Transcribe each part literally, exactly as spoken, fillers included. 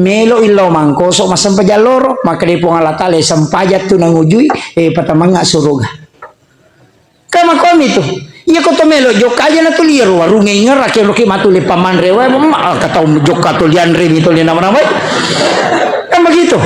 Melo illau mangkoso massempajang loro, makkeda Puang Allah Taala, "Sempajang tu nangujui, eh, patamangnga suruga." Ka makomi tu. Iya ko to melo jokka aja na tuli ro warungnge, ingerake roki matu le pamanre wae, ma-, ka tau jokka to lianre mi to le nama-namai. Kan begitu.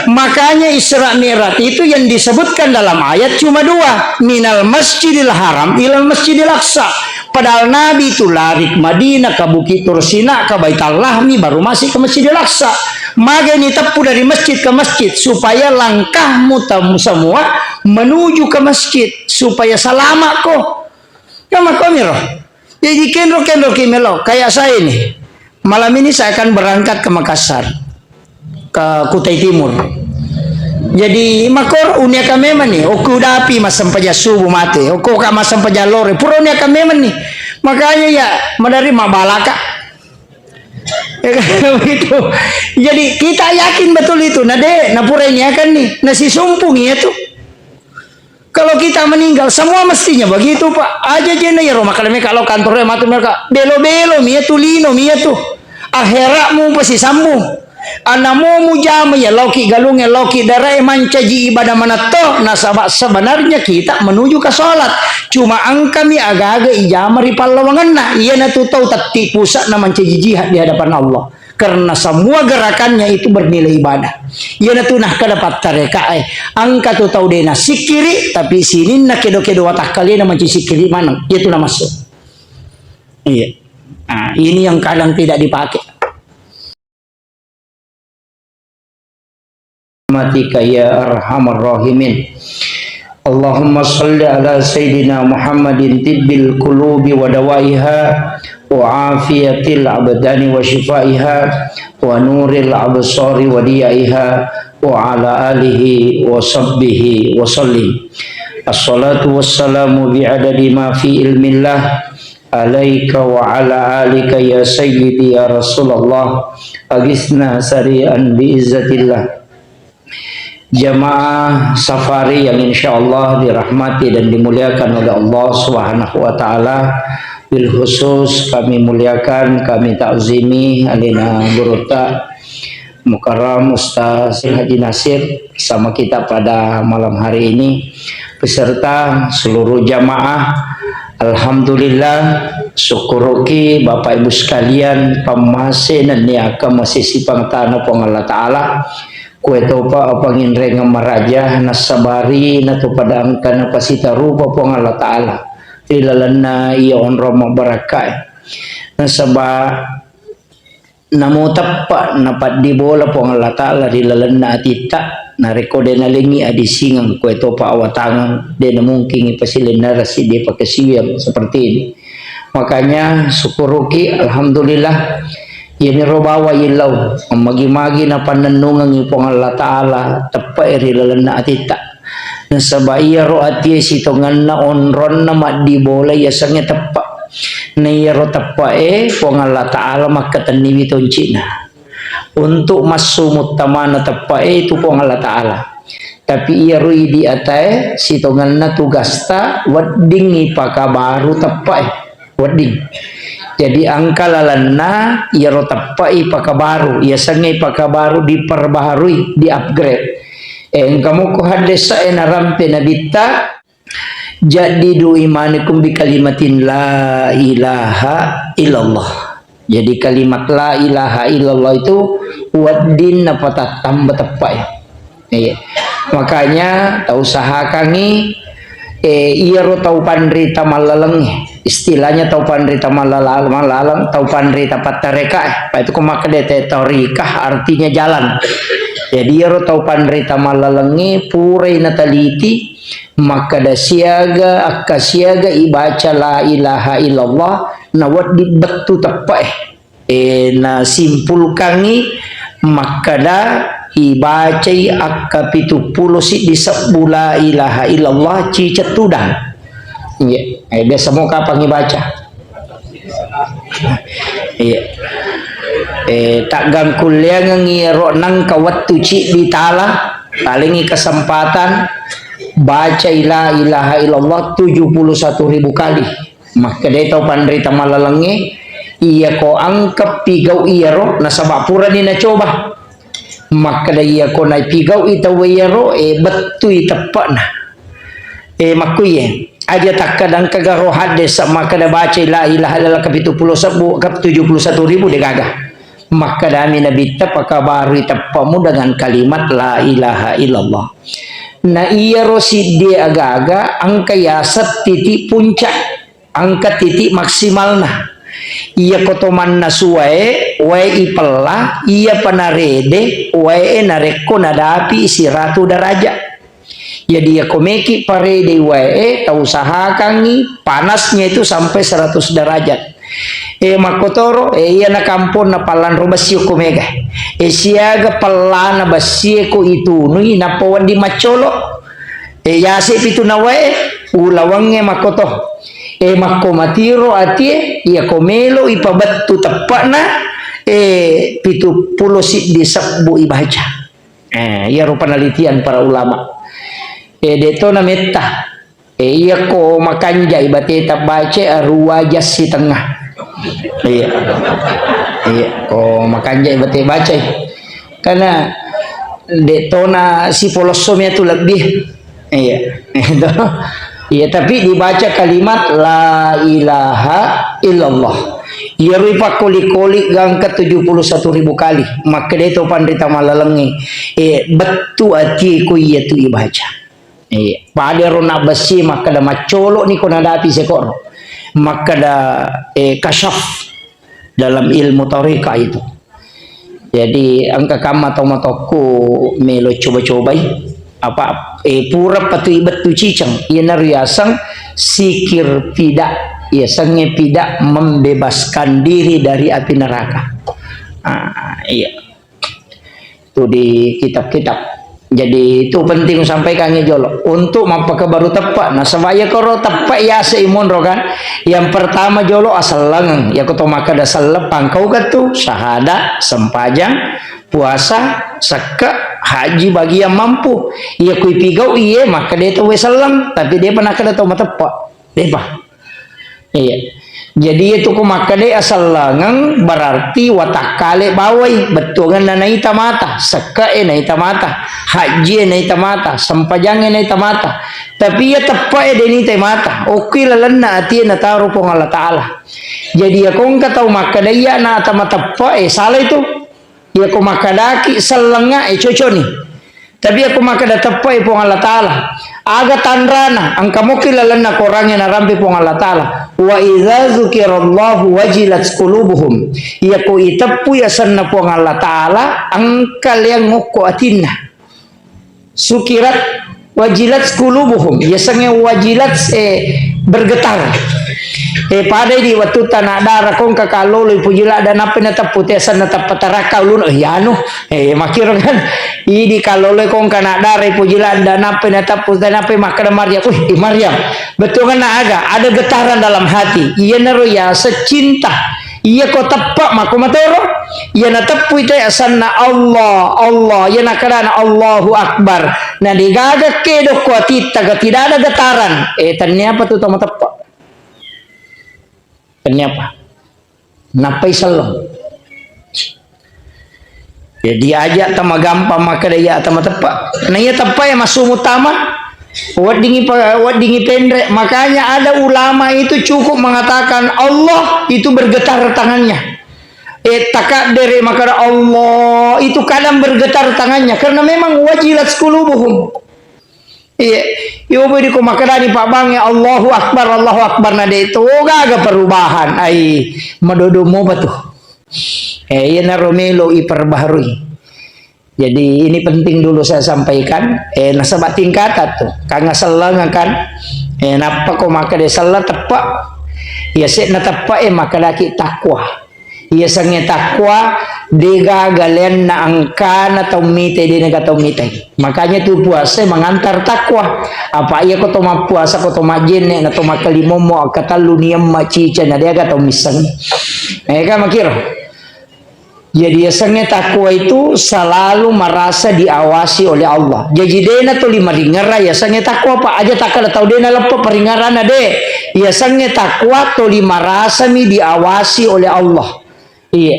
Makanya Isra Mi'raj itu yang disebutkan dalam ayat cuma dua, minal masjidil haram ilal masjidil aqsa. Padahal Nabi itu lari ke Madinah, ke Bukit Tursina, ke Baitul Lahmi, baru masuk ke Masjidil Aqsa. Magai ni teppu dari masjid ke masjid, supaya langkahmu tamu semua menuju ke masjid, supaya selamat ko. Ya, makomi ro. Jadi kenro-kenro ki melo, kayak saya ini. Malam ini saya akan berangkat ke Makassar, ke Kutai Timur. Jadi, makor uniakan memang nih, oku dapi massempajang subuh mate, oku ka massempajang lore, pura uniakan memang nih. Makanya ya, madari mabalaka. Ya kan, begitu. Jadi, kita yakin betul itu. Nah, deh, nah pura ini akan nih, nah si sumpung iya tuh. Kalau kita meninggal, semua mestinya begitu, Pak. Aja jena ya, Roma, kalau mereka, kalau kantornya matu mereka, belo-belo, mia tu lino, mia tu. Akhiratmu pasti sambung. Anamu mujama ya, lauki galung ya, lauki darah ya, mancaji ibadah manatto. Nasaba sebenarnya kita menuju ke sholat. Cuma angkami aga-aga ijama ri pallawangenna. Iya natu tau tatti pusat na mancaji jihad di hadapan Allah. Karena semua gerakannya itu bernilai ibadah. Iyanatu nakkeda pattarekae, engka tu tau de' nassikkiri, tapi sininna kedo-kedo watakkalena mancaji sikkiri maneng. Iyatu namassu. Iya. Nah, ini yang kadang tidak dipakai. Rahmatika ya arhamar rahimin. Allahumma salli ala sayyidina Muhammadin tibbil qulubi wa dawaiha wa afiyatil abdani wa shifaiha wa nuril absari wa diyaiha wa ala alihi wa sahbihi wa sallim. Assalatu wassalamu bi'adadi ma fi ilmillah alaika wa ala alika ya sayyidi ya Rasulullah. Agisna sari'an bi izzatillah. Jamaah safari yang insya Allah dirahmati dan dimuliakan oleh Allah Subhanahu wa Ta'ala, bil khusus kami muliakan, kami takzimi alina gurutta Mukarram Ustaz Haji Nasir bersama kita pada malam hari ini, beserta seluruh jamaah. Alhamdulillah, syukuruki Bapak Ibu sekalian, pammase nenniaka masisi pangtana Puang Allah Ta'ala. Kue topa apanginrengeng maraja, nassabari natopada engka napasitarupa Puang Allah Ta'ala ri lalenna iya onrong mabbarakkae. Nasaba namo teppa napaddi bola Puang Allah Ta'ala ri lalenna atitta, narekko de' nalengngi adisingeng, kue topa awatangeng, de' namungkingi pasilenna rasi de' pakasiwiang seperti ini. Makanya, syukuruki, alhamdulillah, iyaniro bawa illau, magi-magi napannennungengngi Puang Allah Ta'ala, teppe'e ri lalenna atitta. Nasaba iyaro atie sitongenna onronna maddibola yasengnge teppa. Na iyaro teppe'e Puang Allah Ta'ala makkatenniwi toncina. Untuk massu muttamana teppae itu Puang Allah Ta'ala. Tapi iyaro idi atae sitongenna tugasta wedding ipakabaru teppae. Wedding. Jadi engka lalenna iyaro teppae ipakabaru, iyasengnge ipakabaru, diperbaharui, di-upgrade. Eh, engka mukko haddesa e narampe nabitta, "Jaddidu imanakum bi kalimatin la ilaha illallah." Jadi kalimat la ilaha illallah itu wedding napatattamba teppae. Iya. Makanya tau usahakangi, eh, iyaro tau panrita mallalengnge. Istilahnya tau panrita mallala-, mallaleng, tau panrita pattarekae. Apa itu ko makkeda te torikah artinya jalan. Jadi iyaro tau panrita mallalengnge purai nataliti, makkeda siaga, akkasiaga ibaca la ilaha illallah, nawedding bettu teppe'e. Eh, nasimpulkangngi makkeda ibacai akka pitu pulo siddi sebbu la ilaha illallah ciceng tudang. Iya, eh, biasa mo kapang ibaca. Iya. Eh, taggangkulleangengngi ro nangka wettu ciddi tala, talengngi kesempatan, bacai la ilaha illallah tujuh puluh satu ribu kali. Makkedai tau panrita mallalengnge, Iyako engka pigau iyaro, nasaba purani nacoba. Makkeda iyako napigau'i tauwe iyaro, e, bettui teppe'na. E, makkuye, aja takkeda engka garo haddesa makkeda bacai la ilaha illallah kapitu pulo sebbu, ka tujuh puluh satu ribu degaga. Makkedami Nabitta, pakabarui teppe'mu dengan kalimat la ilaha illallah. Na iyaro siddie agaga engka yaseng titik puncak. Engka titik maksimalna. Iyako to mannasu wae, wae ipella, iyapa narede, wae narekko nadapi siratu derajat. Jadi, iyako meki parede wae, tausahakangngi panasnya itu sampai seratus derajat. E, makkotoro, e, iyana kamponna pallanro bessi okko mega. E, siaga pellana bessie ko itunui, nappa wedding maccolo. E, yase pitu nawae, ulawangnge makkoto. E, makko matiro atie, iyako melo ipabettu teppe'na, e, pitu pulo siddi sebbu ibaca. E, iyaro penelitian para ulama. E, de'to na metta. E, iyako makanjai bateta baca, arua jassi tengah. Iya. Iya, ko makanjai bate bacai. Karena de'tona sipolossomi tu lebih. Iya. Itu. Iya, tapi dibaca kalimat la ilaha illallah. Iyaro ipakkoli-koli gangka tujuh puluh satu ribu kali. Makkeda to panrita malalengnge. E, bettu atiku iya tu ibaca. Iya. Pada ro nabbessi makkeda maccolo ni ko nadapi sekoro. Makkeda, e, kasyaf dalam ilmu tarekat itu. Jadi, engka kamma tau matokku melo coba-cobai. Apa, e, pura patui bettu ciceng. Iyana riaseng sikir pida. Yasengnge pida membebaskan diri dari api neraka. Ah, iya. Itu di kitab-kitab. Jadi, itu penting sampaikan jolo. Untuk mappakabaru teppa. Nasaba iya koro teppa yase imonro kan. Yang pertama jolo asellengeng. Iya ko to makkeda selleng pangkau ketu, syahada, sempajang, puasa, sekke, haji bagi yang mampu. Iya kui pigau iye makkeda to we selleng, tapi dia pernah kada to mateppa. Depa. Iya. Jadi itu ku makkeda asellengeng berarti watakkale bawai, bettuangenna naita mata, sekke'e naita mata, hajjie naita mata, sempajangnge naita mata. Tapi iya teppe'e de' nita mata. Okki lalenna atie nataro Puang Allah Ta'ala. Jadi iya kongka tau makkeda iya na ata mateppe'e, salah itu. Iya ko makkedaki sellengnga, e, cocok ni. Tapi iya ko makkeda teppai Puang Allah Ta'ala, aga tanrana, engka mokki lalenna korangnge narampe Puang Allah Ta'ala. Wa idza dzukirallahu wajilat qulubuhum. Iya ko iteppu yasenna Puang Allah Ta'ala, engka leang ngokko atinna. Sukirat wajilat qulubuhum. Yasengnge wajilat, eh, bergetar. Eh, padai di wettu tana dara kongka kalolo ipuji ladda nappa nateppu te asenna teppa tarakka uluna. Eh, anu. Eh, makkiro kan. Idi kalolo kongka na dara ipuji ladda nappa nateppu te nappa makkeda Maryam. Wih, Maryam. Bettuanna aga? Ada getaran dalam hati. Iyanaro yaseng cinta. Iya ko teppa mako matoro. Iya nateppui te asenna Allah, Allah. Iya nakkedana Allahu Akbar. Na degaga kedo ko atitta ga tidak ada getaran. Eh, tenniapa tu to mateppa? Tenniapa? Nappai selleng. Jadi aja tamagampang makkeda iya tamateppa. Na iya teppa ya masuk utama. Weddingi pa-, weddingi penre. Makanya ada ulama itu cukup mengatakan Allah itu bergetar tangannya. Eh, takaddere makkeda Allah itu kadang bergetar tangannya karena memang wajilat qulubuhum. Iya, yobo di ko makkedani Pak Bang ya Allahu Akbar, Allahu Akbar na de to gaga perubahan. Ai, madodo mopa tu. Eh, iya naro melo iperbaharui. Jadi, ini penting dulu saya sampaikan. Eh, nasaba tingkatan tu. Kanga selleng kan. Eh, nappa ko makkeda selleng teppa. Ya, sek na teppa, eh, makkedaki takwa. Iya sengnge takwa, dega galeanna angkana tau mite, de nega tau mite. Makanya tu puasa mengantar takwa. Apa iya ko to mappuasa, ko to majjenne, na to makkalimommo, akkatellu niamma cica, na deaga tau misseng. Eh, kan makkiro. Jadi, yasengnge takwa itu selalu merasa diawasi oleh Allah. Jaji, dena tuli maringerra yasengnge takwa, Pak. Aja takkeda tau dena leppa paringerrana, de. Yasengnge takwa tuli merasami diawasi oleh Allah. Iya.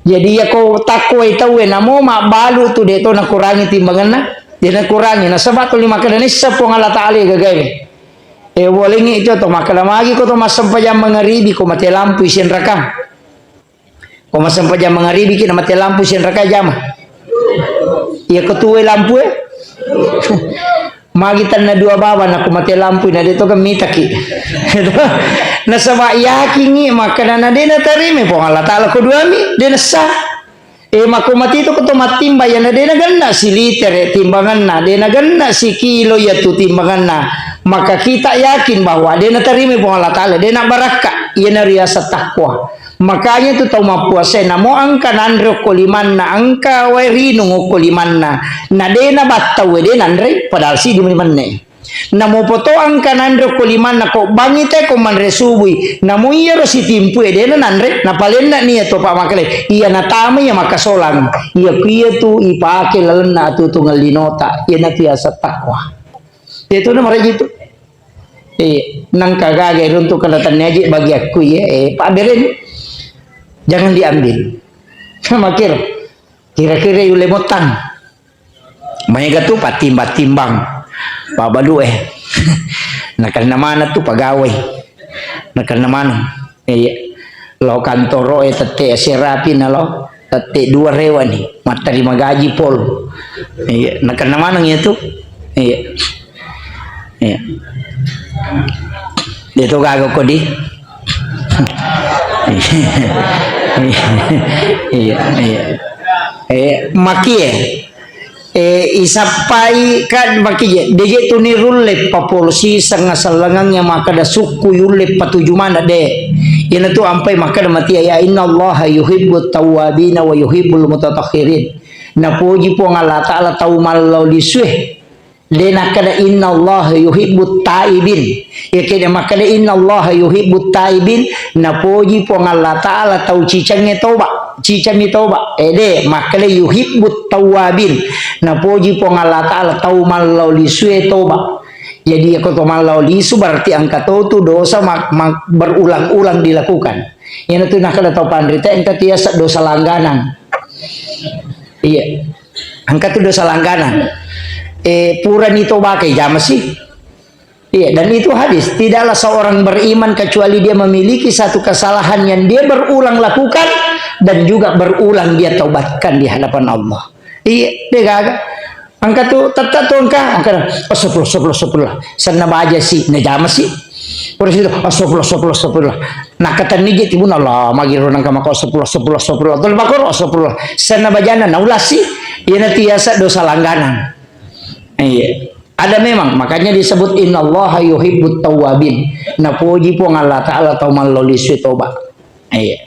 Jadi, yako takwa tauwe namo mabbalu tu, de to nakurangi timbangenna. De nakurangi, nasaba tuli makkeda nissa Puang Allah Taala gagae. E, walengngi itu to makkeda magi ko to massempajang mangaribi ko mate lampu isi nraka. Ko massempajang mangaribi ki na mate lampu isi nraka jama. Iya ko tuwe lampu e. Magi tanna dua bawang nako mate lampu na de to kan mitaki. Nasaba yakingngi makkeda na de natarima Puang Allah Taala ko duami, de nessa. E, mako mati to ko to mattimba ya na de nagenna silitere timbanganna, de nagenna sikilo ya tu timbanganna. Maka kita yakin bahwa de natarima Puang Allah Taala, de na barakka, iya na riasa takwa. Makanya tu tau mappuasa namo engka nanre okko limanna, engka wae rinung okko limanna. Na de nabattau de nanre, padahal siddi mani menne. Namo poto engka nanre okko limanna, ko bangi te ko manre subui. Namo iyaro sitimpu e de nanre, napalenna nia to pa makale. Iya natama iya makkasolang. Iya ku iya tu ipake lalenna atutungan linota. Iya na tu yasa takwa. Itu na maraji tu. Eh, nangka gaga runtuk kala tanne aje bagi aku ya, eh, Pak Beren, jangan diambil. Makir, kira-kira yule motang. Maega tu patimbang-timbang. Pak Balu, eh. Nakenna mana tu pegawai. Nakenna mana. Iya. Lao kantoro e tette serapi na lao. Tette dua rewa ni. Matterima gaji pol. Iya. Nakenna maneng iya tu. Iya. Iya. Dia tu gaga kodi. Iya, iya. Eh, makie. Eh, isappai kan makije, deje tu ni rulle papol siseng asallangangnge makkeda sukku yulle patuju mana de. Iyana tu ampai makkeda matia ya innallaha yuhibbut tawwabina wa yuhibbul mutatahhirin. Napoji Puang Allah Taala tau mallau lisue. De nakkeda innallaha yuhibbut taibin. Iya kede makkeda innallaha yuhibbut taibin, napoji Puang Allah Taala tau cicengnge toba, cicemmi toba. Eh, de, makkeda yuhibbut tawwabin. Napoji Puang Allah Taala tau mallau lisue toba. Jadi, yako to mallau lisu berarti engka to tu dosa mak-, mak-, berulang-ulang dilakukan. Iyana tu nakkeda tau panrita engka tiasa dosa langganan. Iya. Engka tu dosa langganan. Eh, purani tobakai jamasi. Iya, dan itu hadis. Tidaklah seorang beriman kecuali dia memiliki satu kesalahan yang dia berulang lakukan dan juga berulang dia taubatkan di hadapan Allah. Iya, de gaga. Engka tu, tetta tu engka, engka, astagfirullah, astagfirullah, astagfirullah. Senna baja si, najama si. Terus itu, astagfirullah, astagfirullah, astagfirullah. Nakatenni je tibuna, Allah, magiro nangka mako astagfirullah, astagfirullah, astagfirullah. Tole makoro, astagfirullah. Senna bajana, naulasi. Iyana tiasa dosa langganan. Iya. Ada memang, makanya disebut innallaha yuhibbut tawwabin. Napoji Puang Allah Ta'ala tau mallau lisui toba. Iya.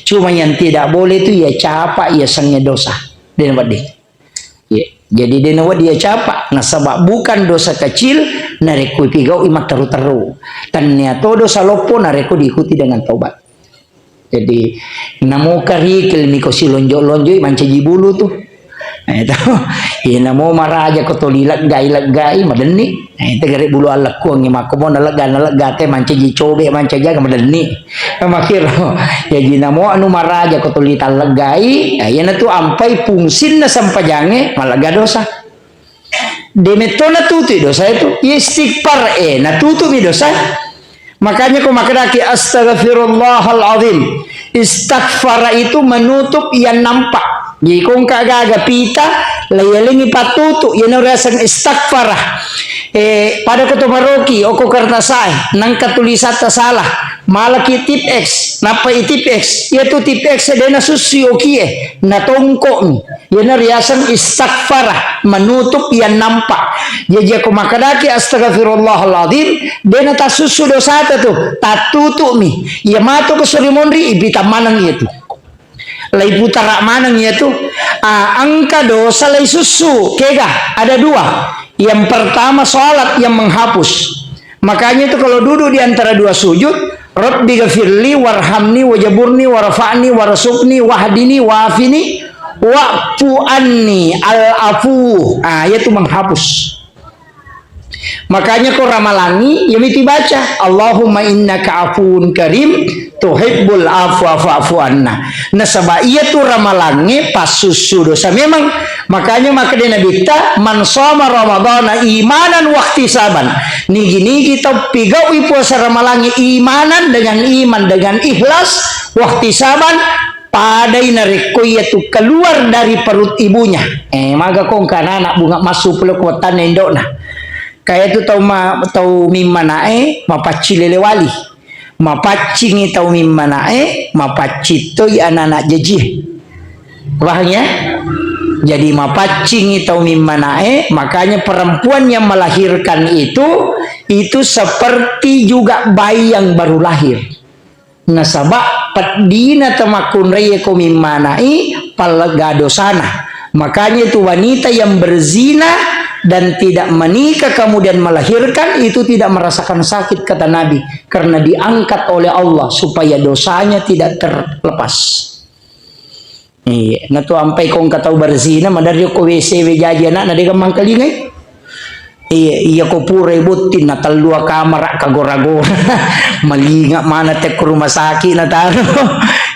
Cuma yang tidak boleh itu ya capa, ya sengnge dosa. Dia nampak deh. Iya. Jadi dia nampak dia capa. Nasaba bukan dosa kecil, narekko ipigau'i matteru-teru. Tannia to dosa loppo, narekko diikuti dengan taubat. Jadi, namo karikil miko silonjo-lonjoi mancaji bulu tu. Eh, to. Iya, namo maraja ko toli leggai-leggai, madenni. Eh, tegare bulu allekkuang, mako mo nalegga, nalegga te mancaji cobe, mancaji aga, madenni. Makiro. Jadi, namo anu maraja ko toli talleggai, eh, iyana tu ampai fungsinna sempajangnge, malegga dosa. De metto natutui dosa itu. Istighfar, eh, natutumi dosa. Makanya ko makkedaki, "Astaghfirullahal azim." Istaghfara itu menutup yang nampak. Jadi ko engka gaga pita, layalengi patutu, iyana riaseng istaghfara. Eh, pada ko to maroki, oko kertasae, nangka tulisatta salah. Malaki tip X, nappa i tip X. Iya tu tip X, dena sussu okie, natongko'mi. Iyana riaseng istaghfara, menutup yang nampak. Jaji ko makkedaki astaghfirullahaladzim, dena tasussu dosata tu, tattutu'mi. Iya matu ko suri monri, ipita maneng iya tu. Laiputara maneng iya tu. Ah, engka dosa laisussu, kega? Ada dua. Yang pertama salat yang menghapus. Makanya itu kalau duduk di antara dua sujud, Rabbi ghafirli warhamni wajaburni warfa'ni warzuqni wahdini wafini wa'fu anni, al-afu. Ah, yaitu menghapus. Makanya ko ramalangi, ya miti baca, "Allahumma innaka afuwun karim, tuhibbul afwa fa'fu anna." Nasaba iya tu ramalangi passussu dosa memang. Makanya makkeda Nabitta, "Man shoma Ramadana imanan wahtisaban." Nigi-nigi tau pigaui puasa ramalangi imanan, dengan iman, dengan ikhlas, wahtisaban, padai narekko iya tu keluar dari perut ibunya. Eh, maga kongka anak bunga massu pole ko tanna indokna. Kaya tu tau ma-, tau mimmanae mapaccing lele wali. Mapaccingi tau mimmanae, mapaccing toi anak-anak jaji. Paham ya? Jadi mapaccingi tau mimmanae, makanya perempuan yang melahirkan itu, itu seperti juga bayi yang baru lahir. Nasaba peddina tau makkunrai ko mimmanai, pallega dosana. Makanya itu wanita yang berzina dan tidak menikah kemudian melahirkan itu tidak merasakan sakit, kata Nabi, karena diangkat oleh Allah supaya dosanya tidak terlepas. Iya, natu ampai kongka tau berzina, maderri ko W C we jaji anakna, de gammang kalingai. Iya, iya ko pura botting na tellua kamara kagora-gora. Malinga mana te ke rumah sakit na taro.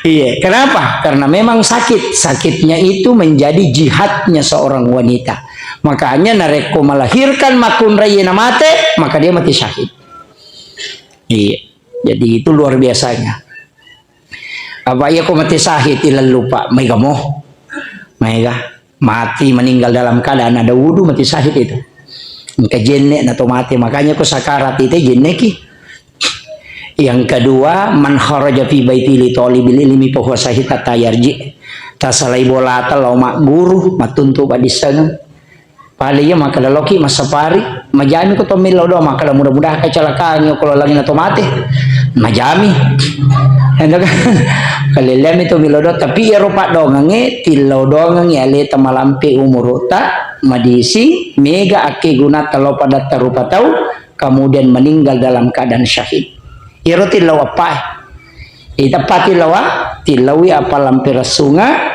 Iya, kenapa? Karena memang sakit. Sakitnya itu menjadi jihadnya seorang wanita. Makanya narekko melahirkan makkunrai na mate, maka dia mati syahid. Iya. Jadi itu luar biasanya. Apa iya ko mati syahid ilallu, Pak? Maega mo. Maega. Mati meninggal dalam keadaan ada wudu, mati syahid itu. Engka jenne na to mati, makanya ko sakarat itu jenneki. Yang kedua, man kharaja fi baiti li talibil ilmi fa huwa syahid hatta yarji. Tasalai bolata lao magguru, mattuntu paddissengeng. Pada iya makkeda loki massapari, majami ko to millau doang, makkeda mudah-mudahan kecelakaan ko lalangi na to mate. Majami. Ento kan. Kalelleami to millau doang, tapi iyaro paddoangengnge tillau doangengngi aleta malampe umurutta, madising, mega akkegunata lao padatta rupa tau, kemudian meninggal dalam keadaan syahid. Iyaro tillau appae. Iteppa tillaua, tillaui appalampe rassunga,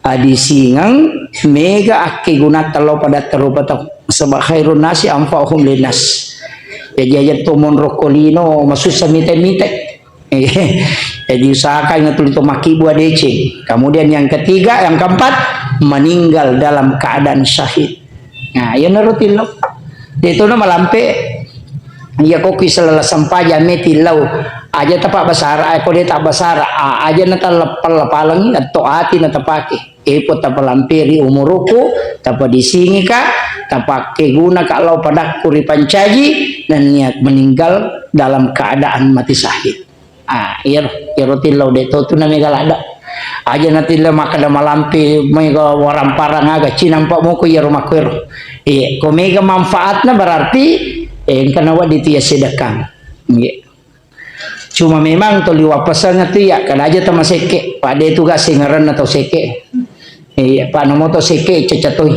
adisingeng, mega akkegunata lao padatta rupa tau. Sebab khairun nasi anfa'uhum linnas. Jadi aja to monro ko lino masussa mite-mite. Jadi usahakan tuli to makkibua deceng. Kemudian yang ketiga, yang keempat, meninggal dalam keadaan syahid. Nah, iyanaro tillau. De'tona malampe, iya ko ki selala sempajang me tillau. Aja tapa basara, eh, ko de ta basara, a-, aja na tala-, pala-palangi, atau ati na tapake. Epo tapalamperi umuruku, tapadisingika, tapakkegunaka lao padakku ripancaji, nennia meninggal dalam keadaan mati syahid. Ah, iyaro, iyaro tillau de to tu na mega ladda. Aja na tillau makkeda malampe mega waramparang aga cinampa moko iyaro makkuero. Iya, ko mega manfaatna berarti, eh, engka nawedding tu iya sedekang. Iya. Cuma memang toli wappaseng tu iya, kada aja tama sekke, pada itu gak singerenna tau sekke. Iya, Pak, namo to sekke cecatoi.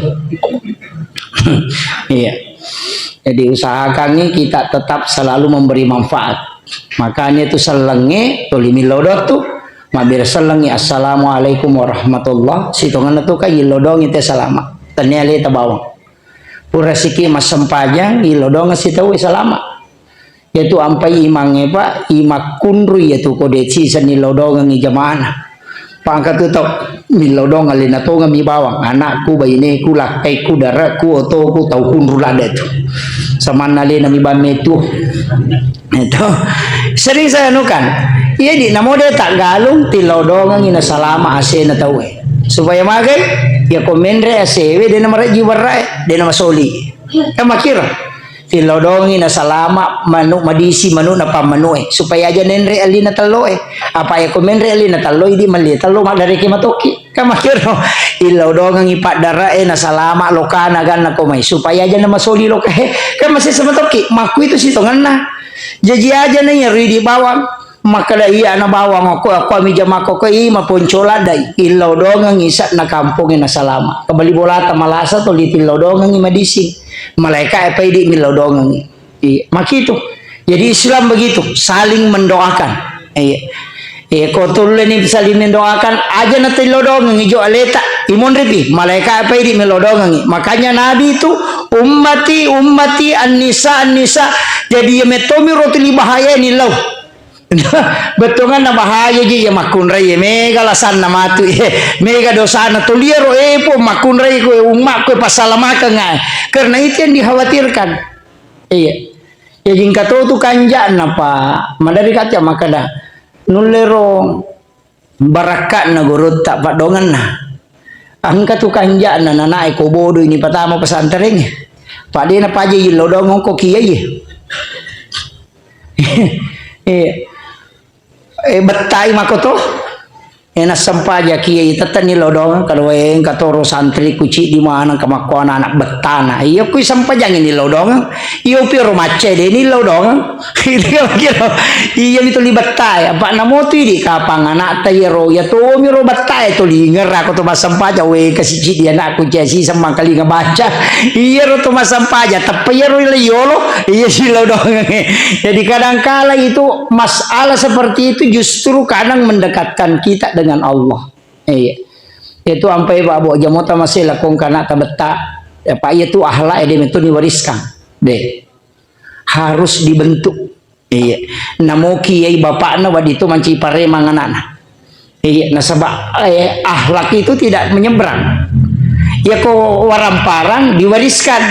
Iya. Jadi usahakan kita tetap selalu memberi manfaat. Makanya itu sellengnge tuli millau doang tu. Mabbere sellengngi, "Assalamualaikum warahmatullah." Sitongenna tu kan illau doang te salama. Tania leta bawang. Pura siki massempajang, illau doang sitau salama. Iyatu ampai imangnge, Pak, imakkunru iyatu ko de sisenni lao dongengngi jamana. Pangka tu tau millau dongeng alena tongeng mi bawang, anakku, baineku, lakkaiku, dareku, otoku, tau kunru ladde tu. Samanna alena mi bamme tu. Itu. Sering saya anukan. Iya di namo de tak galung, tillau dongengngi na salama asena tau e. Supaya magai, ya ko menre asewe, de na mareji warra e, de na masoli. Kan makkiro. Tillau dongi na salama manu madisi manu na pammanue, supaya aja nenre alina tello e. Apa ya ko menre alina tello, idi melli tello maddareke matoki. Kan makkiro. Illau dongengi paddara e na salama lokana ganna ko mai, supaya aja na masoli loka he. Kan masih sama toki. Makku itu si tongenna. Jaji aja na ya ridi bawang. Makkeda, "Iya, ana bawang, okko, okko ami jamakko, okko, i maponco laddai." Illau dongeng isa'na kampongnge nasalama. Kebali bolata malasa tuli tillau dongengi madising. Malaika e paidi millau dongengi. Iya, makitu. Jadi Islam begitu, saling mendoakan. Iya. Eh, ko tulleni saling mendoakan, aja na tillodongengi jo aleta, imonripi, malaika apa idi melodongengi. Makanya Nabi itu, "Ummati, ummati, an-nisa, an-nisa." Jadi, iya mettomi ro tuli bahaya ni lau. Bettuanna bahaya ji, iya makkunrai, iya mega lasanna matu, iya mega dosana. Tulia ro, eh, po makkunrai ko, umma ko, pasalamakeng, eh. Karena itu yang dikhawatirkan. Iya. Jaji engka to tu kanja'na, Pak. Maderri kaca makkeda, nullero barakka'na gurutta, paddongenna. Engka tu kanja'na, nanae ko bodo ini patama pesantrengnge. Pak, de napaja yillo dongeng ko kiai. Eh, eh, bettai mako to. Eh, nassempajaki, eh, tettenni lodong, kalau, eh, engka toro santri ku ciddi maneng, engka makkuana anak bettana. Iya, kui sempajangi ni lodong. Iya, upi ro macca, de ni lodong. Iya, mi tuli bettai. Apa namo tu idi kapang anak ta iya ro, iya to mi ro bettai to lingerra ko to massempajang, we, kasi ciddi anakku, cek, si semmang kalinga baca. Iya ro to massempajang, teppa iya ro, iya yolo, iya si lodong. Jadi kadangkala itu masalah seperti itu justru kadang mendekatkan kita dengan Allah. Iya. Itu ampai Pak Bo jamota masih lakong kana tabetta. Ya, Pak, iya tu akhlak, eh, de metu diwariskan. De. Harus dibentuk. Iya. Namoki yai bapakna wadi tu manci paremang anakna. Iya, nasaba, eh, akhlak itu tidak menyeberang. Ya ko waramparang diwariskan.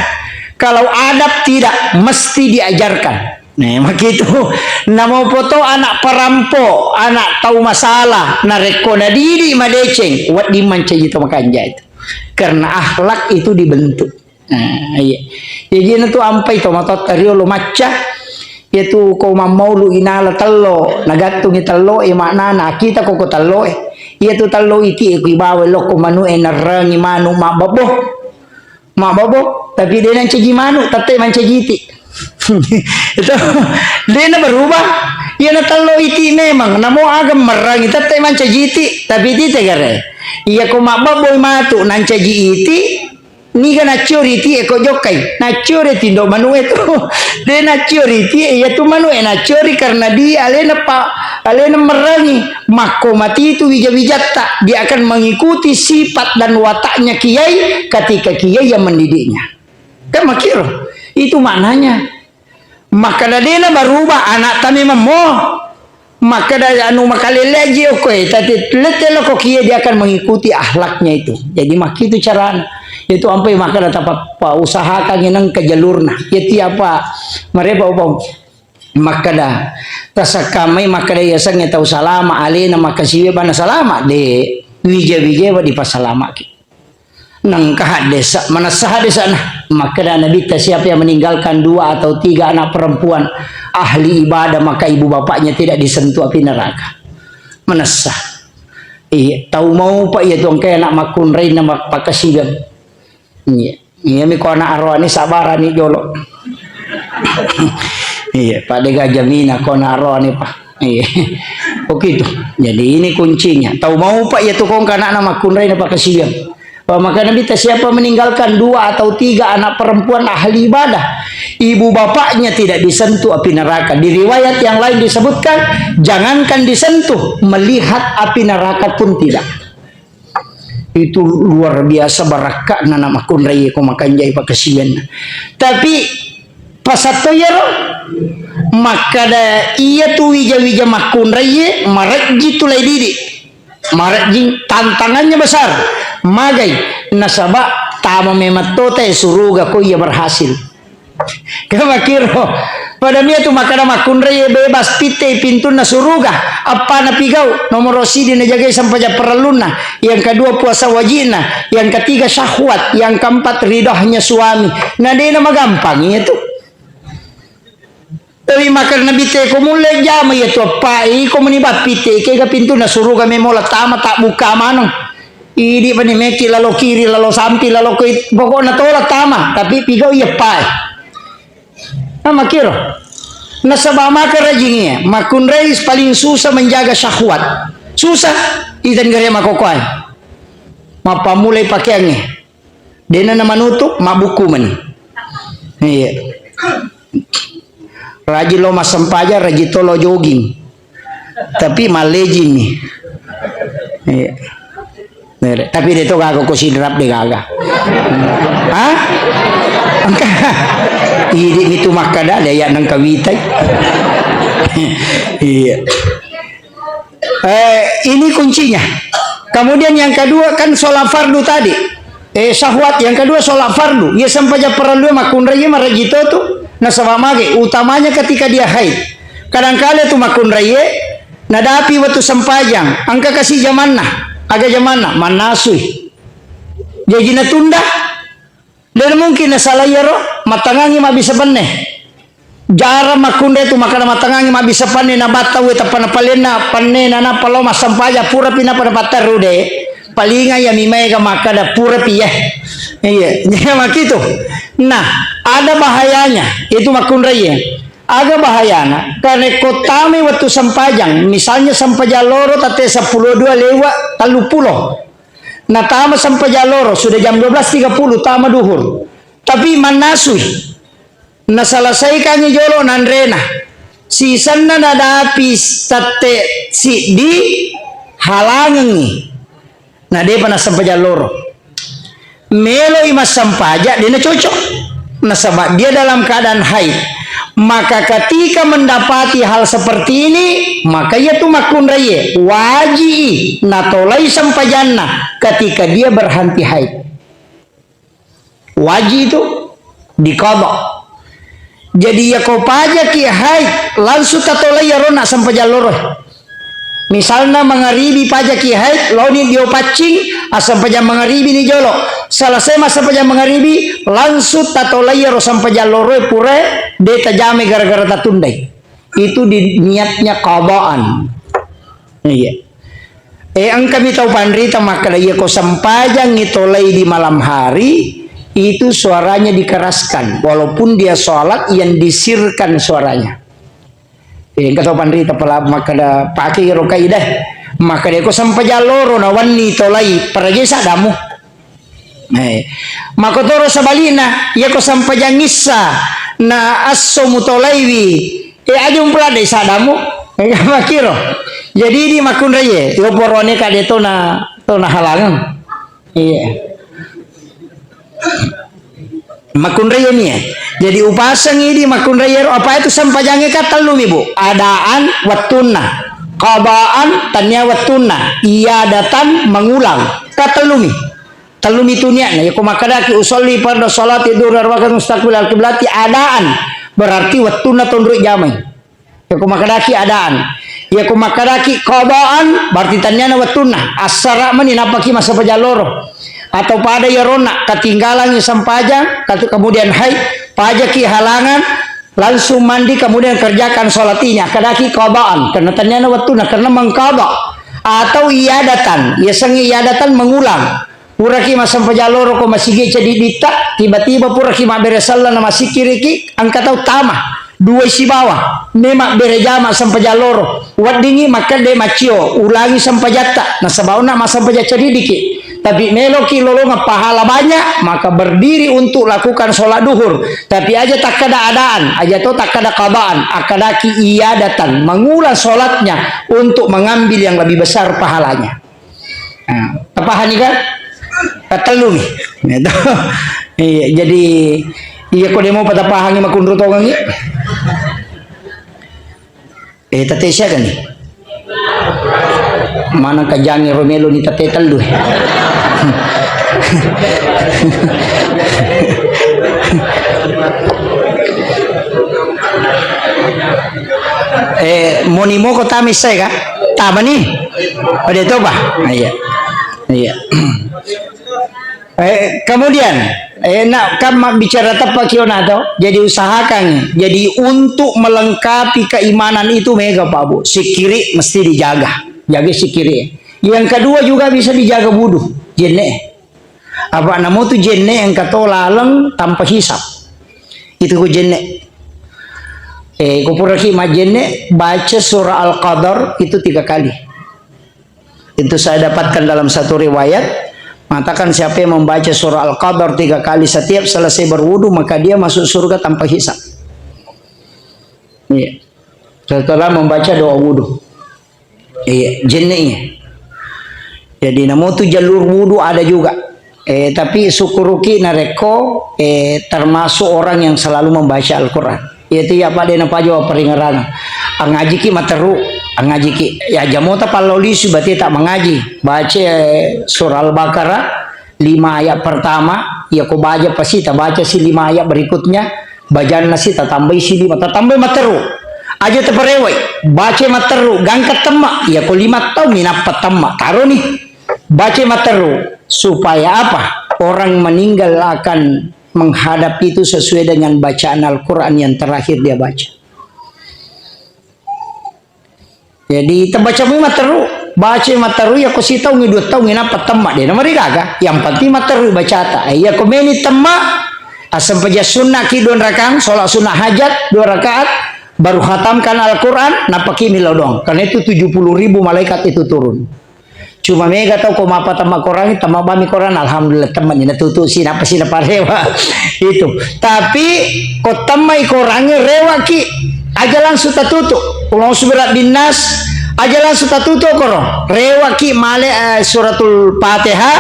Kalau adab tidak, mesti diajarkan. Nah, makitu. Namo poto anak parampo, anak tau masalah, narekko nadidi madeceng, wedding mancaji to makanja itu. Karena akhlak itu dibentuk. Nah, iya. Jadi na tu ampai to matotta riolo macca. Iya tu ko mammaulu inala tello, nagattungi tello e maknana, kita koko tello e. Iya tu tello iti e ku ibawa lokko manu e narrangi manu mabbabbo. Mabbabbo, tapi de nancaji manu, tette mancaji iti. Itu de na berubah. Iya na tello iti memang, namo aga merrangi tette mancaji iti, tapi iti tegare. Iya ko mabbabbo matu nancaji iti, Niga nacciori iti e ko jokkai? Nacciori tindo manu e tu. De nacciori iti e, iya tu manu e nacciori karena di alena pa, alena merangi. Makko mati tu wija-wijatta, dia akan mengikuti sifat dan wataknya kiai ketika kiai yang mendidiknya. Kan makiro. Itu maknanya. Makkeda dena berubah anak tami memmo. Makkeda anu makalele aji okko e, tapi lette loko kie dia akan mengikuti akhlaknya itu. Jadi makitu carana. Itu ampai makkeda tapa pa usahakan ngeneng ke jalurna. Jadi apa mereka apa makkeda tasakkamai makkeda yasengnge tau salama alena makkasiwe bana salama de wija-wija dipasalamaki. Nengka haddesa, manessa haddesana. Makkeda Nabitta, siapa yang meninggalkan dua atau tiga anak perempuan ahli ibadah, maka ibu bapaknya tidak disentuh api neraka. Manessa. Iya, tau mau pak iya tu engkai anak makkunrai na mak-, pakasigang. Iya. Iya mi ko anak aroani sabarani jolo. Iya, pada gajah mina ko anak aroani pak. Iya. Begitu. Jadi ini kuncinya. Tau mau pak iya tu kongka anakna makkunrai na pakasigang. Maka Nabi ta, siapa meninggalkan dua atau tiga anak perempuan ahli ibadah, ibu bapaknya tidak disentuh api neraka. Di riwayat yang lain disebutkan, jangankan disentuh, melihat api neraka pun tidak. Itu luar biasa barakka'na na makkunrai ko makanjai pakasiwenna. Tapi pasatto iyaro makkada iya tu wija-wija makkunrai marejji tu lai didi. Marejjing, tantangannya besar. Magai, nasaba tama memang tota e suruga ko iya berhasil. Kemakiro. Pada mia tu makkada makkunrai bebas pitte pintunna suruga. Appana pigau, nomoro sidi najagai sampaja parellunna. Yang kedua puasa wajibna. Yang ketiga syahwat. Yang keempat ridahnya suami. Nah, dena magampang iya tu. Tapi makkada Nabi te ko mulle jama iya tu appa, iko meni bappi te, kega pintunna suruga memola tama tak buka maneng. Idi pani meki lalo kiri, lalo sampi, lalo koi, pokokna tola tama, tapi pigau iya appa. Nah, makiro. Nasaba maka rajingi, makkunrai paling susah menjaga syahwat. Susah, idan gare makokoai. Mappamulai pakeangnge. Dena na manutup, mabbukku meni. Iya. Rajin lo massempajang, rajin to lo jogging. Tapi malleji mi. Iya. Mere. Tapi de to gaga ko sidrap de gaga. Hah? Engka. Idi mi tu makkada de ya nang kawitai. Iya. Eh, ini kuncinya. Kemudian yang kedua kan sholat fardu tadi. Eh, syahwat. Yang kedua sholat fardu. Iya sempajang parellu makkunrai marejito tu. Nasaba mage, utamanya ketika dia haid. Kadangkala tu makkunrai nadapi waktu sempajang. Engka kasi jamanna. Aga jamanna? Mannasui. Jaji natunda. De mungkin nasalai iyaro, mattangangi mabbissa penne. Jarang makkunrai tu makkada mattangangi mabbissa penne, nabatta uwe tappa napalenna penne, nanappa lao massempajang, purapi nappa napatterru de. Palinga iya mi maega makkada purapi ya. Iya, jadi makitu. Nah, ada bahayanya itu makkunrai ya. Aga bahayana? Karena ko tamai waktu sempajang, misalnya sempajang loro tette seppulo dua lewat tellu pulo. Natama sempajang loro, sudah jam dua belas tiga puluh, tama duhur. Tapi mannasui. Naselesaikangngi jolo nanrena. Sisenna nadapi tette siddi, halangengngi. Na depa nassempajang loro. Meloi massempajang, dena cocok. Nasaba dia dalam keadaan haid. Maka ketika mendapati hal seperti ini, maka iya tu makkunraie, waji'i natolai sempajanna ketika dia berhenti haid. Waji itu diqadha. Jadi iya ko pajaki haid, langsung tatolai iyaro na sempajang loro. Misalna mangaribi pajaki haid, laoni dio paccing, assempajang mangaribi ni jolo. Selesai massempajang mangaribi, langsung tatolai iyaro sempajang loroe purae de tajamai gara-gara tatundai. Itu di niatnya qadaan. Iya. Eh, engkami tau panrita makkada, iya ko sempajangngi tolai di malam hari, itu suaranya dikeraskan. Walaupun dia sholat, yang disirkan suaranya. Eh, engka tau panrita pala makkada, pake iro kaidah. Makkada, ko sempajang loro na wenni tolai, parajai saddamu. Eh, makotoro sebalikna, iya ko sempajang issa na esso mutolaiwi, eh, aja umpeladdai saddamu. Eh, makiro. Jadi di makkunraie, yo porone kade tona, tona halangeng. Iya. Makkunraie mi, eh. Jadi upasengi di makkunraie ro, apa itu sempajangnge ka tellumi, Bu. Adaan wettunna, qadaan tania wettunna, iadatan mengulang. Ka tellumi. Tellumi tu niatna. Yako makkedaki usolli farda sholati dhuhri arba'a rakaat mustaqbil al-qiblati adaan, berarti wettunna tonroi jamai. Yako makkedaki adaan. Yako makkedaki qadaan, berarti tanniana wettunna. Assara mani nappaki massempajang loro. Atau pada yaronna, ketinggalangi sempajang, katu-, kemudian haid, pajaki halangan, langsung mandi, kemudian kerjakan sholat ini. Akkadaki qadaan, karena tanniana wettunna, karena mengqadha. Atau iadatan, yasengnge iadatan mengulang. Puraki massempajang loro ko masigi ceddiditta, tiba-tiba puraki mabbere selleng na massikkiriki, engka tau tama, duai sibawa, me mabbere jama sempajang loro, weddingngi makkedde maccio, ulangi sempajatta, nasaba onna massempajang ceddiddiki. Tapi meloki lolongeng pahala banyak, maka berdiri untuk lakukan sholat duhur. Tapi aja takkada adaan, aja to takkada qadaan, akkadaki iadatan, mengulang sholatnya untuk mengambil yang lebih besar pahalanya. Nah, tapahani kan? Tatellu mi. Gitu. Iya, jadi iya ko demo patapahangi makunru tongengi. Eh, tete siaga ni? Mana kajangi romelo ni tete tellu. Eh, moni moko tami sai ka? Tama ni? Ode toba? Ah, iya. Iya. Eh, kemudian, eh, nak kan mak bicara tepat kiona to. Jadi usahakan. Jadi untuk melengkapi keimanan itu mega Pak Bu. Sikiri mesti dijaga. Jaga sikiri. Yang kedua juga bisa dijaga wudhu. Jenne. Apa namu tu jenne engka to laleng tanpa hisab. Itu ku jenne. Eh, ku puraki majenne, baca surah Al-Qadar itu tiga kali. Itu saya dapatkan dalam satu riwayat, mengatakan siapa yang membaca surah Al-Qadar tiga kali setiap selesai berwudu, maka dia masuk surga tanpa hisab. Iya. Setelah membaca doa wudu. Iya, jenne iya. Jadi, namotu jalur wudu ada juga. Eh, tapi syukuruki narekko, eh, termasuk orang yang selalu membaca Al-Quran. Yaitu ya pada napaja wa peringerana. Angajiki materu, angajiki. Ya jamota pallolisu berarti tak mengaji. Baca, eh, surah Al-Baqarah, lima ayat pertama, ya ko baca pasti tabaca si lima ayat berikutnya, bajanna si tatambai si lima, tatambai materu. Aja taparewai, baca materu, gangka temma, ya ko lima taung minappa temma, taro ni. Baca materu, supaya apa? Orang meninggal akan menghadap itu sesuai dengan bacaan Al-Quran yang terakhir dia baca. Jadi, tabaca mui materu, baca materu, ya ko sitaungi, dua taungi, nappa temma, de namarigaga. Yang penting materu bacata. Eh, ya ko meni temma, asempajang sunna ki dua rakang, sholat sunnah hajat, dua rakaat, baru khatamkan Al-Quran, nappa ki milo doang. Karena itu tujuh puluh ribu malaikat itu turun. Cuma mega tau ko mappatemma Korangnge, temma bami Korang, alhamdulillah, temma ni natutu si, napa si naparewa. Itu. Tapi ko temmai Korangnge, rewaki, aja langsung tatutu. Qul a'udzu birabbin nas, aja langsung tatutu koro. Rewaki male, eh, suratul Fatihah,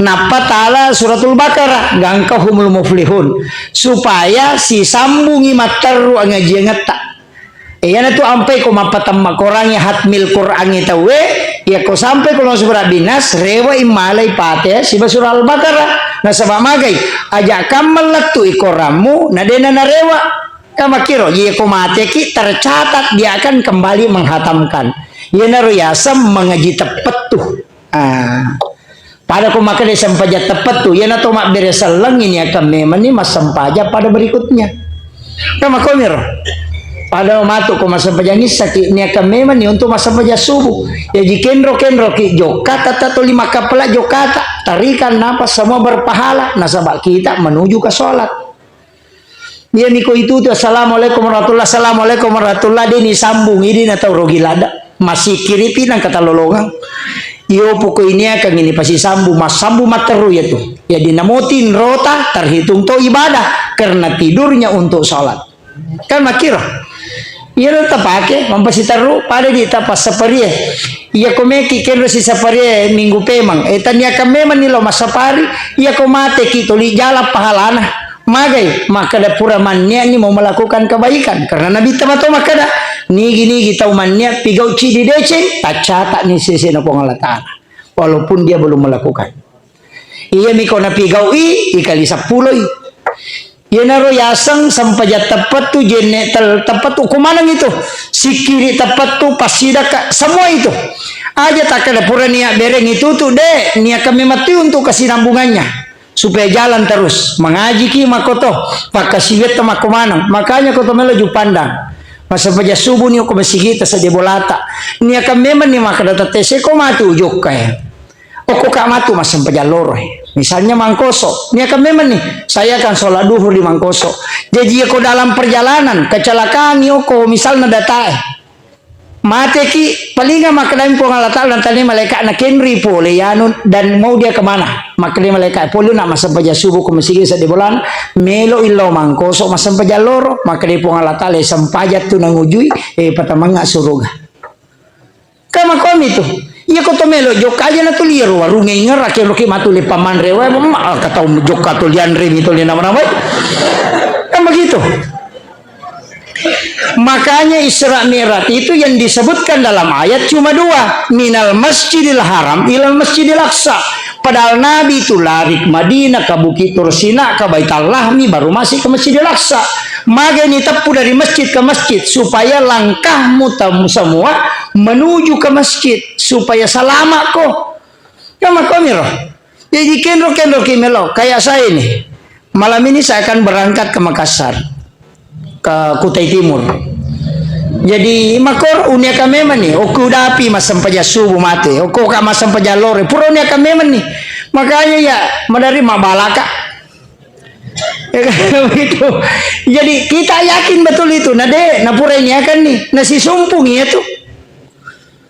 nappa tala suratul Baqarah, gangka humul muflihun. Supaya sisambungi matteru angajiangetta. Iyanatu ampai ko mappatemma Korangnge, hatmil Korangnge tauwe, iya ko sampai ko langsung berabinas, rewa immalai Fatihah siba surah Al-Baqarah. Nasaba magai, aja kammel lettu i Korammu, na dena narewa. Ya makkiro, iya ko mateki tercatat dia akan kembali menghatamkan. Iyanaro yaseng mengaji teppettu. Ah. Pada ko makkeda sempajang teppettu, iyana to mabbere sellengngi niakan memenni massempajang pada berikutnya. Kan makkomiro. Pada matu ko massempajang issaki, niakan memenni untuk massempajang subuh. Jaji kenro-kenroki jokka, tata toli makkappala jokkata, tarikan napa semua berpahala, nasaba kita menuju ke sholat. Iyami ko itu tu, "Assalamualaikum warahmatullah, assalamualaikum warahmatullah," de ni sambung, idi na tau rogi lada. Masikiripi nang katalolongang. Iyo poko iniakang ini pasi sambung, masambung matteru ya tu. Jadi namotin rota terhitung to ibadah karena tidurnya untuk sholat. Kan makiro. Iya lo tapake, mampasiterru, pada di tapassaparie. Iya ko meki kenro sisaparie minggu pemang. Eh, taniakan memang ni lo massapari, iya ko mate ki toli jala pahalana. Magai, makkeda pura mannia'ni mau melakukan kebaikan. Karena Nabi tama to makkeda, nigi-nigi tau mannia pigau cidi deceng, taccata'ni sesena Puang Allah Ta'ala. Walaupun dia belum melakukan. Iyami ko napigau'i, ikali seppuloi. Iyanaro yaseng sempajang teppettu, jenne tel-, teppettu, ko maneng itu. Sikkiri teppettu, passidakka, semua itu. Aja takkeda pura nia bereng itu tu, de, niakan memang tu untuk kesinambungannya. Supaya jalan terus. Mengajiki makkoto, pakkasiwetta makko maneng. Makanya koto melo jupandang. Massempajang subuh ni ko masigita sedde bolata. Niakan memang ni makkeda tette seko matu jokka ya. Okko ka matu massempajang loro, eh. Misalnya Mangkoso, niakan memang nih, saya akan sholat duhur di Mangkoso. Jadi ya ko dalam perjalanan, kecelakaan ni okko, misalnya datae. Mateki, palinga makkedai Puang Allah Ta'ala, nantani malaikatna, "Kenri pole yanu dan mau dia kemana?" Makkedai malaikat, "Pole nak massempajang subuh ko masigi sedde bolana, melo illo Mangkoso massempajang loro." Makkedai Puang Allah Ta'ala, "Sempajang tu nangujui, eh, patamangnga suruga." Kan makkomi tu. Iya ko to melo jokka aja na tuli ro warungnge ingerra ke roki matu le pamanre wae, ma, ah, katau jokka to lianre mi to le nama-nama. Kan begitu. Makanya Isra Mi'raj itu yang disebutkan dalam ayat cuma dua, minal masjidil haram ilal masjidil aqsa. Padahal Nabi itu lari ke Madinah, ke Bukit Tursina, ke Baitallahmi, baru masih ke Masjidil Aqsa. Magai ni teppu dari masjid ke masjid, supaya langkahmu tem-, semua menuju ke masjid, supaya selamat ko. Ya, makkomiro. Jadi kenro-kenro ki melo, kayak saya ini. Malam ini saya akan berangkat ke Makassar, ke Kutai Timur. Jadi, makor uniaka memang ni, okko udapi massempajang subuh mate, okko ka massempajang lore, pura uniaka memang ni. Makanya ya, madari mabalaka. Ya kan? Begitu. Jadi, kita yakin betul itu. Nah, de, nah pura ini akan ni, nah si sumpung iya tu.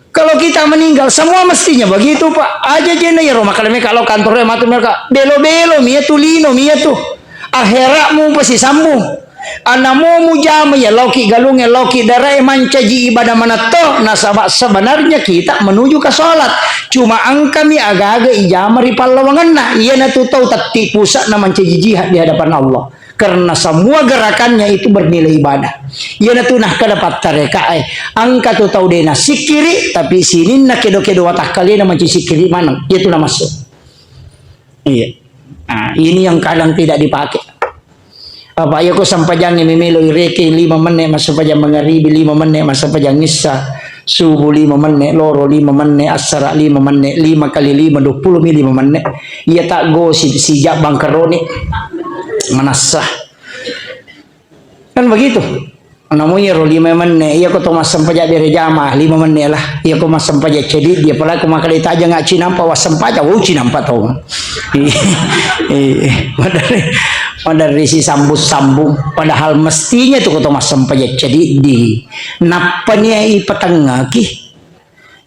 Kalau kita meninggal, semua mestinya begitu, Pak. Aja jena ya, Roma, kalau mereka lo kantornya mati mereka, belo-belo, mia tu lino, mia tu. Akhiratmu pasti sambung. Anamo mujama iya loki galungnge, loki darae mancaji ibadah manetto, nasaba sebenarnya kita menuju ke sholat. Cuma engkami aga-aga ijama ri pallawangenna. Iyanatu tau tetti pusatna mancaji jihad di hadapan Allah. Karena semua gerakannya itu bernilai ibadah. Iyanatu nakkeda pattarekae, engka tu tau de nasikkiri, tapi sininna kedo-kedo watakkalena mancaji sikkiri maneng. Iyatu namassu. Iya. Nah, ini yang kadang tidak dipakai. Apa iya ko sempajangnge memelo ireke lima menne massempajang mangaribi, lima menne massempajang issa, subuh lima menne, loro lima menne, assara lima menne, lima kali lima, dua puluh mi lima menne. Iya tak gosip sijak bangkeroni. Manassa. Kan begitu. Namu iyaro lima menne, iya ko to massempajang bere jamaah lima menne lah. Iya ko massempajang ceddi, dia pala ko makkeda tajang cinampa wassempajang, wau cinampa to. Iya, iya. Maderri, maderri si sambung-sambung. Padahal mestinya tu ko to massempajang ceddi di. Nappa nia ipatengngaki.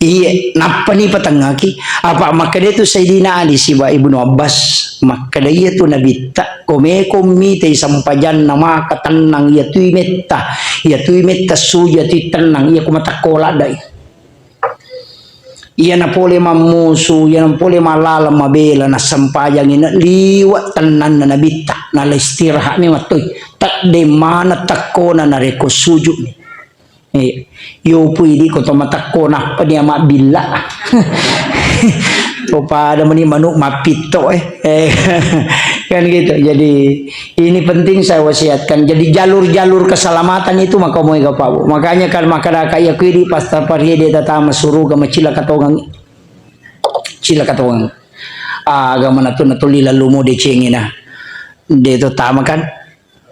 Iye, nappani patengngaki. Apa makkeda tu Sayyidina Ali siba Ibnu Abbas, makkeda iya tu Nabitta, ko meko mitai sempajanna maka tennang, iya tui metta, iya tui metta suju, iya tui tennang, iya ko matekko laddai. Iya na pole mammusu, iya na pole mallaleng mabela, na sempajangi na liwa tennanna Nabitta, na istirahat mi mattoi. Tedde mana tekkona narekko suju ni. Eh, yopu idi ko to matekko nappa dia mabbilla. Ko pada meni manuk mappitto, eh. Eh, kan gitu. Jadi ini penting saya wasiatkan. Jadi jalur-jalur keselamatan itu maka moe gapa. Makanya kan makkadaka iya ku idi pasta parie de tatama suruga macila katongang. Cila katongang. Aga manatu natuli lalu mo decengina. De to tama kan.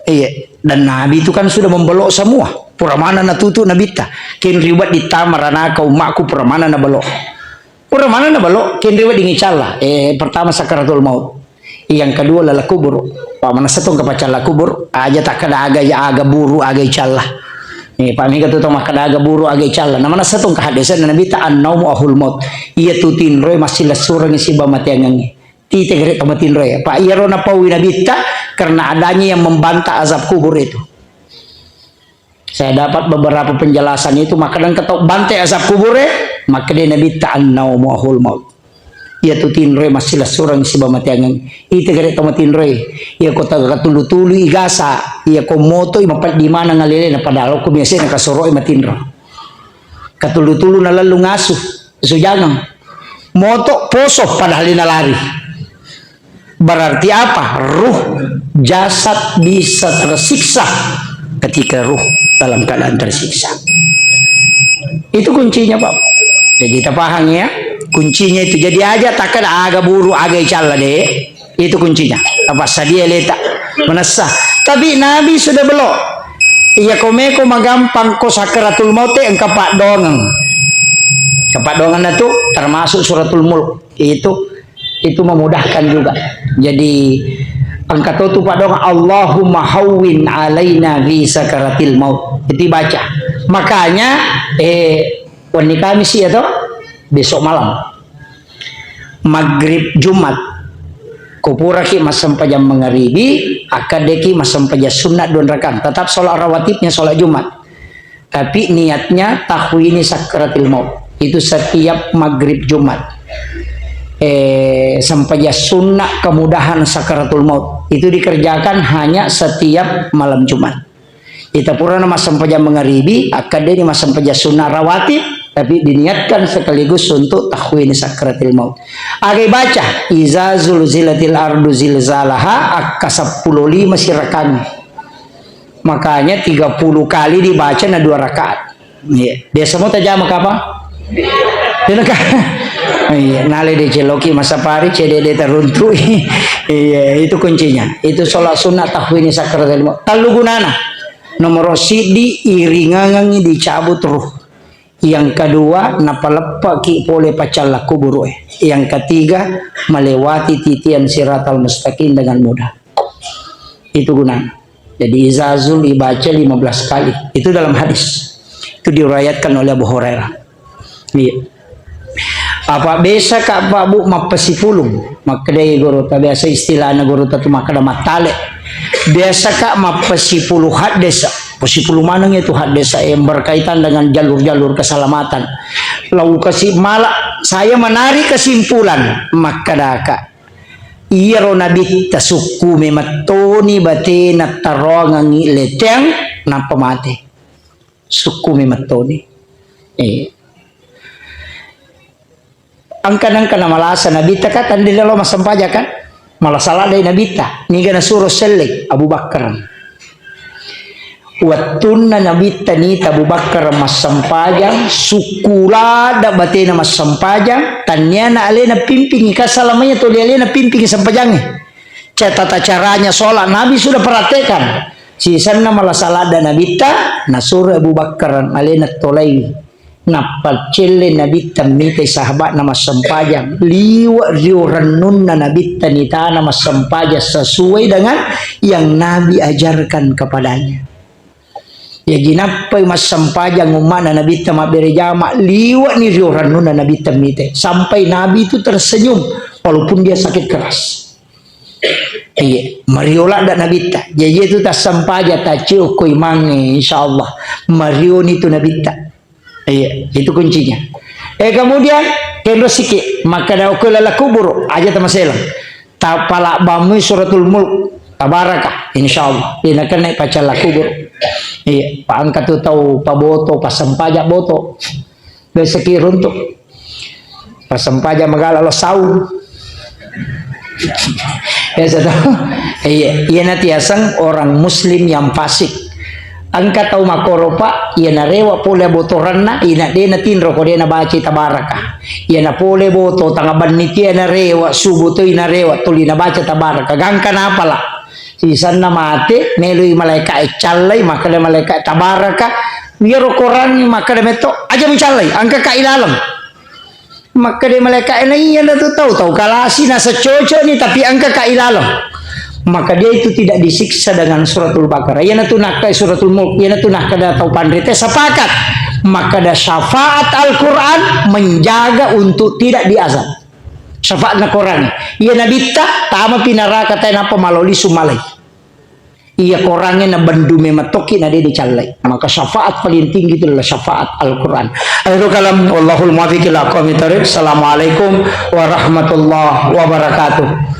Iya, dan Nabi itu kan sudah membelok semua. Pura mana natutu Nabitta. Kenri wedding tama ranaka ummaku pura mana nabelok. Pura mana nabelok, kenri wedding icalla. Eh, pertama sakaratul maut. Yang kedua lala kubur. Pak manessa tong kapacalla kubur, aja takkada aga, aga buru aga icalla. Eh, Pak mega tu tong makkada aga buru aga icalla. Nah, manessa tong kahaddesenna Nabitta annaumu ahul maut. Iya tu tinroe massilessurengngi siba mateangengngi. Tite gere to matinroe. Pak iyaro napaui Nabitta karena adanya yang membantah azab kubur itu. Saya dapat beberapa penjelasan itu, maka dan ketau bante azab kubur e, maka dia Nabitta annaumu ahul maut. Iya tu tinroe massilessureng siba mateangeng. Ite gere to matinroe. Iya ko taga katulu-tulu igasa, iya ko moto i mapeddi mana ngalele na padahal ko biasa na kasoro i matinro. Katulu-tulu na lalu ngasu. Sujangeng. Moto poso padahal dia lari. Berarti apa? Ruh jasad bisa tersiksa ketika ruh dalam keadaan tersiksa. Itu kuncinya, Pak. Jadi kita paham ya, kuncinya itu. Jadi aja takkada aga buru aga icalla de. Itu kuncinya. Apa sadia leta menessa. Tapi Nabi sudah belok. Iya komeko magampang ko sakaratul maut engka paddoangeng. Kepaddoangan itu termasuk suratul mulk. Itu itu memudahkan juga. Jadi engka to tu paddoangeng Allahumma hawwin alaina fi sakaratil maut. Itu baca. Makanya eh wenni Kamis ya to besok malam. Maghrib Jumat. Kupuraki massempajang mangaribi, akkaddeki massempajang sunna dua rakaat. Tetap sholat rawatibnya sholat Jumat. Tapi niatnya tahwini sakaratil maut. Itu setiap maghrib Jumat. Eh, sempajang sunna kemudahan sakaratul maut. Itu dikerjakan hanya setiap malam Jumat. Ita purana massempajang mangaribi, akkaddeni massempajang sunna rawatib, tapi diniatkan sekaligus untuk tahwini sakaratil maut. Aga ibaca, iza zulzilatil ardu zilzalaha, akka seppulo lima sirakang. Makanya tiga puluh kali dibaca na dua rakaat. Iya. Biasa mau tajama kapang? Iya, nale de celoki masapari, cede de taruntui. Iya, itu kuncinya. Itu sholat sunnah tahwini sakaratil maut. Tellu gunana. Nomor siddi, iringangengi dicabut ruh. Yang kedua, napaleppaki pole pacalla kuburu e. Yang ketiga, melewati titian siratal mustaqim dengan mudah. Itu gunana. Jadi izazul dibaca lima belas kali. Itu dalam hadis. Itu diriwayatkan oleh Abu Hurairah. Iya. Apa biasa ka Pak Bu mappasipulung? Makkedai guru ta biasa istilahna guru ta tu makkeda mattale. Biasa, Kak, mappasipulu haddesa. Pasipulu maneng itu haddesa yang berkaitan dengan jalur-jalur keselamatan. Lau kasi-, malah saya menarik kesimpulan, makkadaka, iyaro nabitta sukku memettoni batena taroangengi leteng, nappa mate. Sukku memettoni. Eh. Engka-, engka namalasa nabitta, kan, tandai lalo massempajang, kan? Malasa ladde nabitta. Niga nasuro sellei? Abu Bakar. Wettunna nabitta nita Abu Bakar massempajang, sukku ladde batena massempajang, tanniana alena pimpingi, kasalamanya tuli alena pimpingi sempajangnge. Ca-, tata caranya sholat Nabi sudah praktekkan. Sisenna malasa ladde nabitta, nasuro Abu Bakar alena tolai. Nappa celle nabitta mitai sahabatna massempajang. Liwa rio rennunna nabitta nitana massempajang sesuai dengan yang Nabi ajarkan kepadanya. Jaji nappai massempajang umma'na nabitta mabbere jama, liwa ni rio rennunna nabitta mitai. Sampai Nabi itu tersenyum, walaupun dia sakit keras. Iya, mario ladde nabitta. Jaji itu tassempaja, tacio ko imangnge, insyaallah. Marioni tu nabitta. Iya, itu kuncinya. Eh, kemudian, kenro siki, makkada okko lala kubur, aja tamaselang. Tapala bamui suratul mulk, tabaraka, insyaallah. Ina kena pacalla kubur. Iya, pa engka tu tau paboto, pasempaja boto. Beseki runtuk. Pasempaja magala lo sau. Biasa tau. Iya, iya natiaseng orang muslim yang fasik. Engka tau makkoro, Pak, iya narewa pole abotoranna, ina de natinro ko de nabaca tabaraka. Iya napole boto tanga benni tia narewa, subuh tu narewa, tuli nabaca tabaraka. Gangka napala. Sisenna mate, meloi malaika e callai, makkeda malaika e, "Tabaraka, iyaro korangngi makkeda metto, aja micallai, engka ka ilaleng." Makkeda malaika e, "Na iya na tu tau, tau kalasi nasa cocok ni, tapi engka ka ilaleng." Maka dia itu tidak disiksa dengan suratul Baqarah. Iya na tu nakkai suratul Mulk, iya na tu nakkeda tau panrite sepakat. Makkeda syafaat Al-Quran menjaga untuk tidak diazab. Syafaatna Quran. Iya nabitta, tama pi naraka tae nappa maloli sumalai. Iya korangnge na bendu memettoki na de dicallai. Maka syafaat paling tinggi itu adalah syafaat Al-Quran. Akhirul kalam, wallahul muwaffiq ila aqwamit thariq. Assalamualaikum warahmatullahi wabarakatuh.